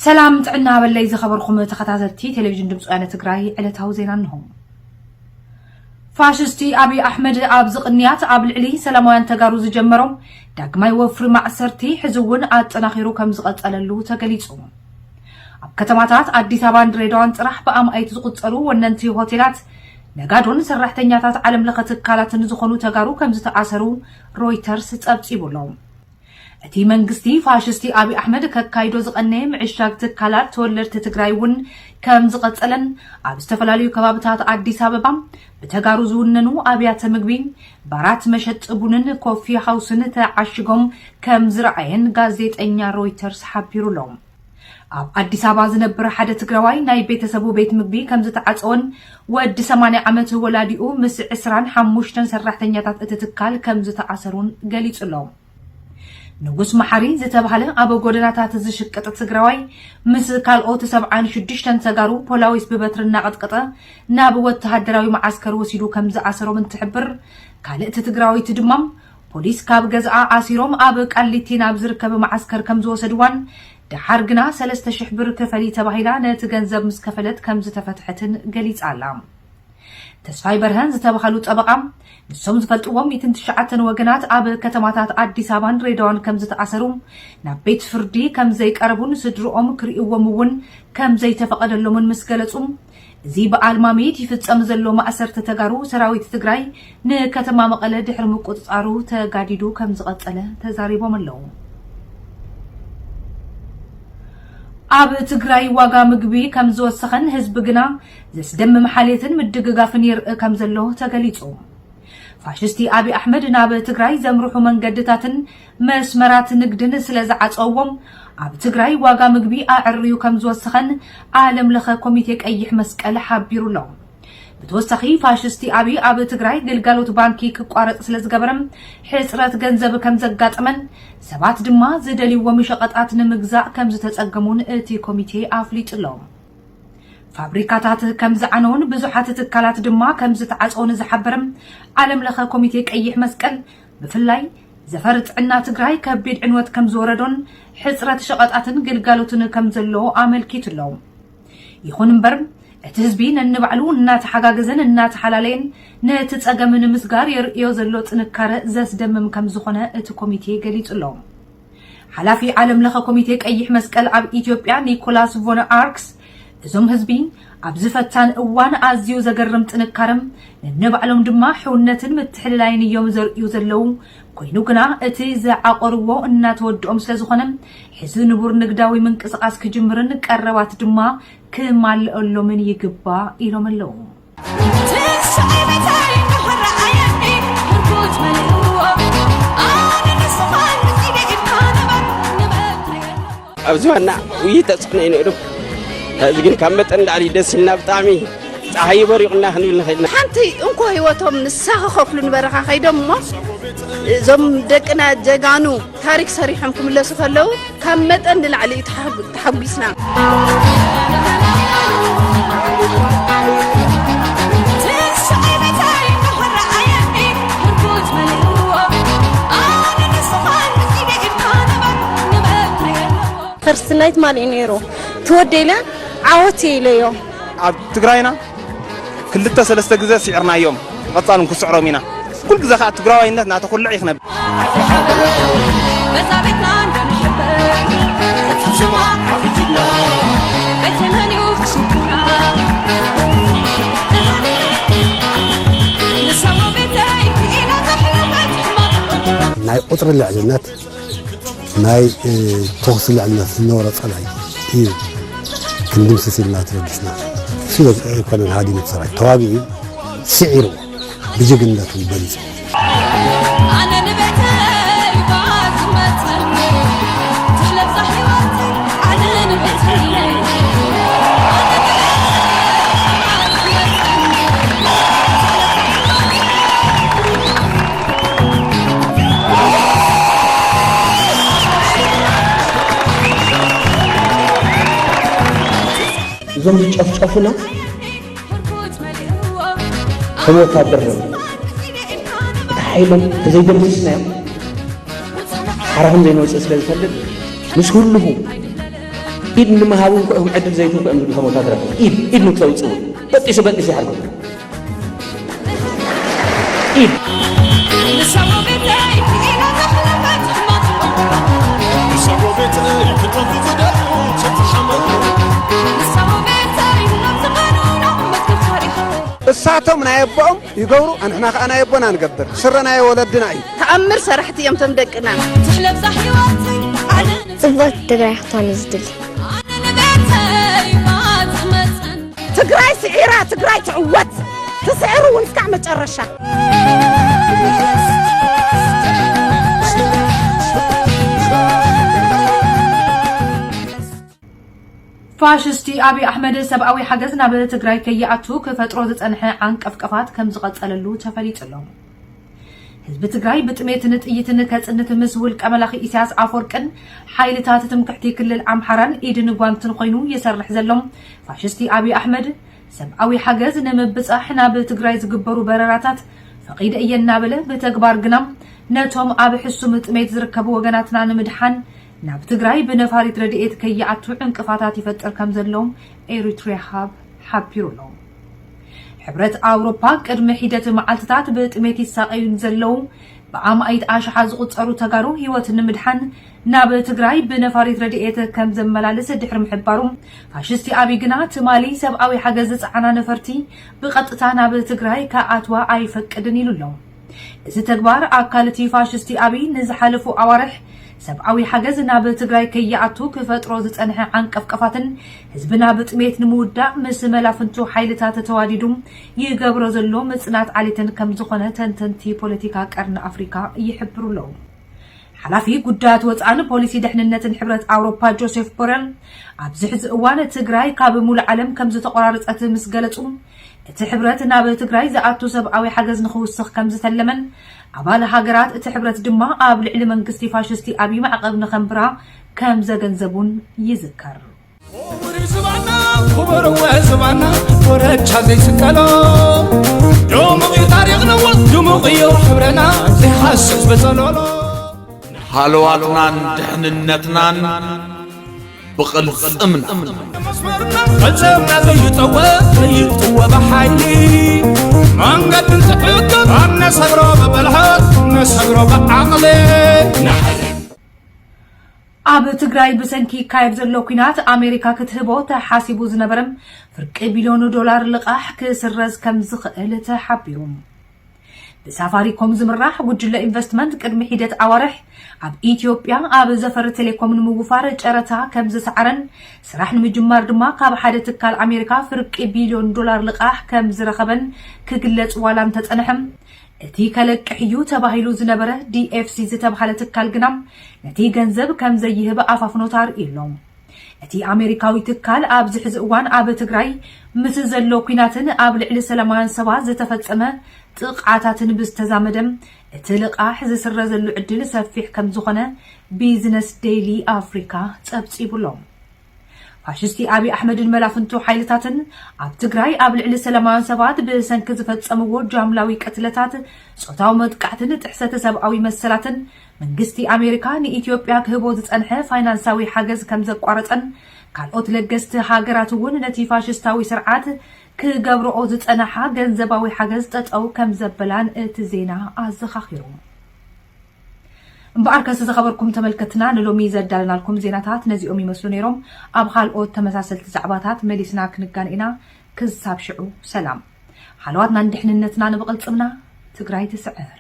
ሰላም ጥዕና በለይ ዝኸበርኩም ተኸታተልቲ ቴሌቪዥን ድምፂ ወያነ ትግራይ፣ ዕለታዊ ዜና እንሆ። ፋሽስቲ ኣብይ ኣሕመድ ኣብዚ ቅንያት ኣብ ልዕሊ ሰላማውያን ተጋሩ ዝጀመሮ ዳግማይ ወፍሪ ማእሰርቲ ሕዚ እውን ኣጠናኺሩ ከም ዝቐጸለሉ ተገሊጹ። ኣብ ከተማታት ኣዲስ ኣበባን ድሬዳዋን ጥራሕ ብኣማኢት ዝቑጸሩ ወነንቲ ሆቴላት፣ ነጋዶን ሰራሕተኛታት ዓለም ለኸ ትካላትን ዝኾኑ ተጋሩ ከም ዝተኣሰሩ ሮይተርስ ጸብጺቡ ኣሎ። እቲ መንግስቲ ፋሽስቲ ኣብይ ኣሕመድ ከካይዶ ዝቐነየ ምዕሻግ ትካላት ተወለድቲ ትግራይ እውን ከም ዝቐጸለን፣ ኣብ ዝተፈላለዩ ከባብታት ኣዲስ ኣበባ ብተጋሩ ዝውነኑ ኣብያተ ምግቢ፣ ባራት፣ መሸጢ ቡንን ኮፊ ሃውስን ተዓሺጎም ከም ዝረኣየን ጋዜጠኛ ሮይተርስ ሓቢሩ ኣሎ። ኣብ ኣዲስ ኣበባ ዝነብር ሓደ ትግራዋይ ናይ ቤተሰቡ ቤት ምግቢ ከም ዝተዓጸወን ወዲ ሰማንያ ዓመት ወላዲኡ ምስ ዕስራን ሓሙሽተን ሰራሕተኛታት እቲ ትካል ከም ዝተኣሰሩን ገሊጹ ኣሎ። ንጉስ መሓሪ ዝተባህለ ኣብ ጎደናታት ዝሽቅጥ ትግራዋይ ምስ ካልኦት ሰብዓን ሽዱሽተን ተጋሩ ፖላዊስ ብበትሪ እናቐጥቀጠ ናብ ወተሃደራዊ መዓስከር ወሲዱ ከም ዝኣሰሮም እንትሕብር፣ ካልእቲ ትግራወይቲ ድማ ፖሊስ ካብ ገዝኣ ኣሲሮም ኣብ ቃሊቲ ናብ ዝርከብ መዓስከር ከም ዝወሰድዋን፣ ደሓር ግና ሰለስተ ሽሕ ብር ክፈሊ ተባሂላ ነቲ ገንዘብ ምስ ከፈለት ከም ዝተፈትሐትን ገሊጻ ኣላ። ተስፋይ በርሀን ዝተባህሉ ጠበቓ፣ ንሶም ዝፈልጥዎም ሚእትን ትሽዓተን ወገናት ኣብ ከተማታት ኣዲስ ኣበባን ድሬዳዋን ከም ዝተኣሰሩ፣ ናብ ቤት ፍርዲ ከም ዘይቀረቡን ስድርኦም ክርእይዎም እውን ከም ዘይተፈቐደሎምን ምስ ገለጹ፣ እዚ ብኣልማሚት ይፍጸም ዘሎ ማእሰርቲ ተጋሩ ሰራዊት ትግራይ ንከተማ መቐለ ድሕሪ ምቁጽጻሩ ተጋዲዱ ከም ዝቐጸለ ተዛሪቦም ኣለዉ። ኣብ ትግራይ ዋጋ ምግቢ ከም ዝወሰኸን ህዝቢ ግና ዘስደምም ሓልየትን ምድግጋፍን ይርእ ከም ዘሎ ተገሊጹ። ፋሽስቲ ኣብይ ኣሕመድ ናብ ትግራይ ዘምርሑ መንገድታትን መስመራት ንግድን ስለ ዝዓጸዎም፣ ኣብ ትግራይ ዋጋ ምግቢ ኣዐርዩ ከም ዝወሰኸን ዓለም ለኸ ኮሚቴ ቀይሕ መስቀል ሓቢሩ ኣሎ። ብተወሳኺ ፋሽስቲ ኣብይ ኣብ ትግራይ ግልጋሎት ባንኪ ክቋረጽ ስለ ዝገበረ፣ ሕጽረት ገንዘብ ከም ዘጋጠመን፣ ሰባት ድማ ዝደልይዎም ሸቐጣት ንምግዛእ ከም ዝተጸገሙን እቲ ኮሚቴ ኣፍሊጡ ኣሎ። ፋብሪካታት ከም ዝዓነውን ብዙሓት ትካላት ድማ ከም ዝተዓጸውን ዝሓበረ ዓለም ለኸ ኮሚቴ ቀይሕ መስቀል፣ ብፍላይ ዘፈር ጥዕና ትግራይ ከቢድ ዕንወት ከም ዝወረዶን ሕጽረት ሸቐጣትን ግልጋሎትን ከም ዘሎ ኣመልኪቱ ኣሎ። ይኹን እምበር፣ እቲ ህዝቢ ነንባዕሉ እናተሓጋገዘን እናተሓላለየን ነቲ ጸገም ንምስጋር የርእዮ ዘሎ ጥንካረ ዘስደምም ከም ዝኾነ እቲ ኮሚቴ ገሊጹ ኣሎ። ሓላፊ ዓለም ለኸ ኮሚቴ ቀይሕ መስቀል ኣብ ኢትዮጵያ ኒኮላስ ቮን ኣርክስ፣ እዞም ህዝቢ ኣብዚ ፈታን እዋን ኣዝዩ ዘገርም ጥንካረም፣ ነንባዕሎም ድማ ሕውነትን ምትሕልላይን እዮም ዘርእዩ ዘለዉ። ኮይኑ ግና እቲ ዝዓቆርዎ እናተወድኦም ስለ ዝኾነ፣ ሕዚ ንቡር ንግዳዊ ምንቅስቓስ ክጅምርን ቀረባት ድማ ክማልአሎምን ይግባእ ኢሎም ኣለዉ። ኣብዚ ዋና ውይ ተጽዕኖ እዩ ነይሩ። ሕዚ ግን ካብ መጠን ላዕሊ ደስ ኢልና ብጣዕሚ ጸሓይ በሪቑና ክንብል ንኽእል ኢና። ሓንቲ እንኮ ህይወቶም ንሳ ክኸፍሉ ንበረኻ ከይዶም እሞ እዞም ደቅና ጀጋኑ ታሪክ ሰሪሖም ክምለሱ ከለዉ ካብ መጠን ንላዕሊ እዩ ተሓጉ-፣ ተሓጒስና። ፈርስት ናይት ማን እዩ ነይሩ? ትወደይ ኢለ ዓወት እየ ኢለዮ። ኣብ ትግራይና ክልተ ሰለስተ ግዜ ስዒርናዮም፣ ቀጻልን ክስዕሮም ኢና። ኩሉ ግዜ ከዓ ትግራዋይነት እናተኹልዕ እዩ ክነብር። ናይ ቁፅሪ ልዕልነት፣ ናይ፣ እ፣ ተኹሲ ልዕልነት ዝነበሮ ፀላኢ እዩ ክንድምስስ ኢልና ተበጊስና። እሱ ኣይኮነን ሃዲሙ ሰራዊት ተዋጊኡ እዩ፣ ስዒሩ ብጅግንነቱ በሊፁ። ኣነ ንቤተይ እባ ዝመፅእ፣ ትለብሳ ህይወት ኣነ ንቤተይ። እዞም ዝጨፍጨፉና ከም ወታደር እዮም። እቲ ሓይሎም ተዘይደምሲስናዮም ሓራኹም ዘይንወፅእ ስለ ዝፈልጥ ምስ ህልኹ ኢድ ንምሃቡ እንኳ እዮም ዕድል ዘይትንኩ እዮም ዝብሉ፣ ከም ወታደራት ኢድ ኢድ ንክተውፅኡ በጢሱ በጢሱ ይሓርጎ። ኢድ እሳቶም ናይ ኣቦኦም ይገብሩ፣ ኣንሕና ከኣ ናይ ኣቦና ንገብር። ስረ ናይ ወለድና እዩ። ተኣምር ሰራሕቲ እዮም ቶም ደቅና። ትሕለብዛ ህይወት ኣነ ጽብቕቲ ትግራይ ክትኮን እዩ ዝድሊ። ኣነ ንቤተይ ማጽመጽን። ትግራይ ስዒራ፣ ትግራይ ትዕወት። ትስዕሩ እውን እስካዕ መጨረሻ። ፋሽስቲ ኣብይ ኣሕመድ ሰብኣዊ ሓገዝ ናብ ትግራይ ከይኣቱ ክፈጥሮ ዝጸንሐ ዓንቀፍቀፋት ከም ዝቐጸለሉ ተፈሊጡ ኣሎ። ህዝቢ ትግራይ ብጥሜትን ጥይትን ከጽንት ምስ ውልቀ መላኺ ኢሳያስ ኣፈወርቅን ሓይልታት ትምክሕቲ ክልል ኣምሓራን ኢድን ጓንትን ኮይኑ ይሰርሕ ዘሎ ፋሽስቲ ኣብይ ኣሕመድ፣ ሰብኣዊ ሓገዝ ንምብጻሕ ናብ ትግራይ ዝግበሩ በረራታት ፈቒደ እየ እናበለ፣ ብተግባር ግና ነቶም ኣብ ሕሱም ጥሜት ዝርከቡ ወገናትና ንምድሓን ናብ ትግራይ ብነፋሪት ረድኤት ከይኣቱ ዕንቅፋታት ይፈጥር ከም ዘሎ ኤሪትሪያ ሃብ ሓቢሩ ኣሎ። ሕብረት ኣውሮፓ ቅድሚ ሒደት መዓልትታት ብጥሜት ይሳቐዩ ንዘለዉ ብኣማኢት ኣሽሓት ዝቑጸሩ ተጋሩ ህይወት ንምድሓን ናብ ትግራይ ብነፋሪት ረድኤት ከም ዘመላልስ ድሕሪ ምሕባሩ፣ ፋሽስቲ ኣብይ ግና ትማሊ ሰብኣዊ ሓገዝ ዝጸዓና ነፈርቲ ብቐጥታ ናብ ትግራይ ክኣትዋ ኣይፈቅድን ኢሉ ኣሎ። እዚ ተግባር ኣካል እቲ ፋሽስቲ ኣብይ ንዝሓለፉ ኣዋርሕ ሰብኣዊ ሓገዝ ናብ ትግራይ ከይኣቱ ክፈጥሮ ዝጸንሐ ዓንቀፍቀፋትን ህዝብና ብጥሜት ንምውዳእ ምስ መላፍንቱ ሓይልታት ተዋዲዱ ይገብሮ ዘሎ ምጽናት ዓሌትን ከም ዝኾነ ተንተንቲ ፖለቲካ ቀርኒ ኣፍሪካ ይሕብሩ ኣለዉ። ሓላፊ ጉዳያት ወጻእን ፖሊሲ ድሕንነትን ሕብረት ኣውሮፓ ጆሴፍ ቦረል ኣብዚ ሕዚ እዋን ትግራይ ካብ ሙሉእ ዓለም ከም ዝተቆራረጸት ምስ ገለጹ፣ እቲ ሕብረት ናብ ትግራይ ዝኣቱ ሰብኣዊ ሓገዝ ንኽውስኽ ከም ዝተለመን ኣባል ሃገራት እቲ ሕብረት ድማ ኣብ ልዕሊ መንግስቲ ፋሽስቲ ኣብይ ማዕቐብ ንኸንብራ ከም ዘገንዘቡን ይዝከር። ክቡር ዝባና፣ ክቡር እወ ዝባና፣ ወረቻ ዘይስቀሎ፣ ድሙቕ እዩ ታሪኽና፣ ድሙቕ እዩ ሕብረና፣ ዘይሃስስ በጸሎሎ። ሃለዋትናን ድሕንነትናን ብቕልጽምና። መስመርና፣ ቅልጽምና ዘይጠወ፣ ዘይጥወ ብሓይሊ፣ መንገድን ትዕግስት፣ ነሰግሮ ብብልሓት፣ ነሰግሮ ብዓቕሊ። ኣብ ትግራይ ብሰንኪ ይካየድ ዘሎ ኲናት ኣሜሪካ ክትህቦ ተሓሲቡ ዝነበረ ፍርቂ ቢልዮን ዶላር ልቓሕ ክስረዝ ከም ዝኽእል ተሓቢሩ። ብሳፋሪኮም ዝምራሕ ጉጅለ ኢንቨስትመንት ቅድሚ ሒደት ኣዋርሕ ኣብ ኢትዮጵያ ኣብ ዘፈር ቴሌኮም ንምውፋር ጨረታ ከም ዝሰዓረን ስራሕ ንምጅማር ድማ ካብ ሓደ ትካል ኣሜሪካ ፍርቂ ቢልዮን ዶላር ልቓሕ ከም ዝረኸበን ክግለጽ ዋላ እንተጸንሐ፣ እቲ ከለቅሕ እዩ ተባሂሉ ዝነበረ ዲኤፍሲ ዝተብሃለ ትካል ግና ነቲ ገንዘብ ከም ዘይህብ ኣፋፍኖት ኣርእዩ ኣሎ። እቲ ኣሜሪካዊ ትካል ኣብዚ ሕዚ እዋን ኣብ ትግራይ ምስ ዘሎ ኲናትን ኣብ ልዕሊ ሰላማውያን ሰባት ዝተፈጸመ ጥቕዓታትን ብዝተዛመደ፣ እቲ ልቓሕ ዝስረዘሉ ዕድል ሰፊሕ ከም ዝኾነ ቢዝነስ ዴይሊ ኣፍሪካ ጸብጺቡ ኣሎ። ፋሽስቲ ኣብይ ኣሕመድን መላፍንቱ ሓይልታትን ኣብ ትግራይ ኣብ ልዕሊ ሰላማውያን ሰባት ብሰንኪ ዝፈጸምዎ ጃምላዊ ቅትለታት፣ ጾታዊ መጥቃዕትን ጥሕሰተ ሰብኣዊ መሰላትን መንግስቲ ኣሜሪካ ንኢትዮጵያ ክህቦ ዝጸንሐ ፋይናንሳዊ ሓገዝ ከም ዘቋረጸን ካልኦት ለገስቲ ሃገራት እውን ነቲ ፋሽስታዊ ስርዓት ክገብርኦ ዝጸንሓ ገንዘባዊ ሓገዝ ጠጠው ከም ዘበላን እቲ ዜና ኣዘኻኺሩ። እምበኣርከስ ዝኸበርኩም ተመልከትና ንሎሚ ዘዳለናልኩም ዜናታት ነዚኦም ይመስሉ ነይሮም። ኣብ ካልኦት ተመሳሰልቲ ዛዕባታት መሊስና ክንጋን ኢና። ክሳብ ሽዑ ሰላም። ሃለዋትናን ድሕንነትናን ብቕልጽምና። ትግራይ ትስዕር።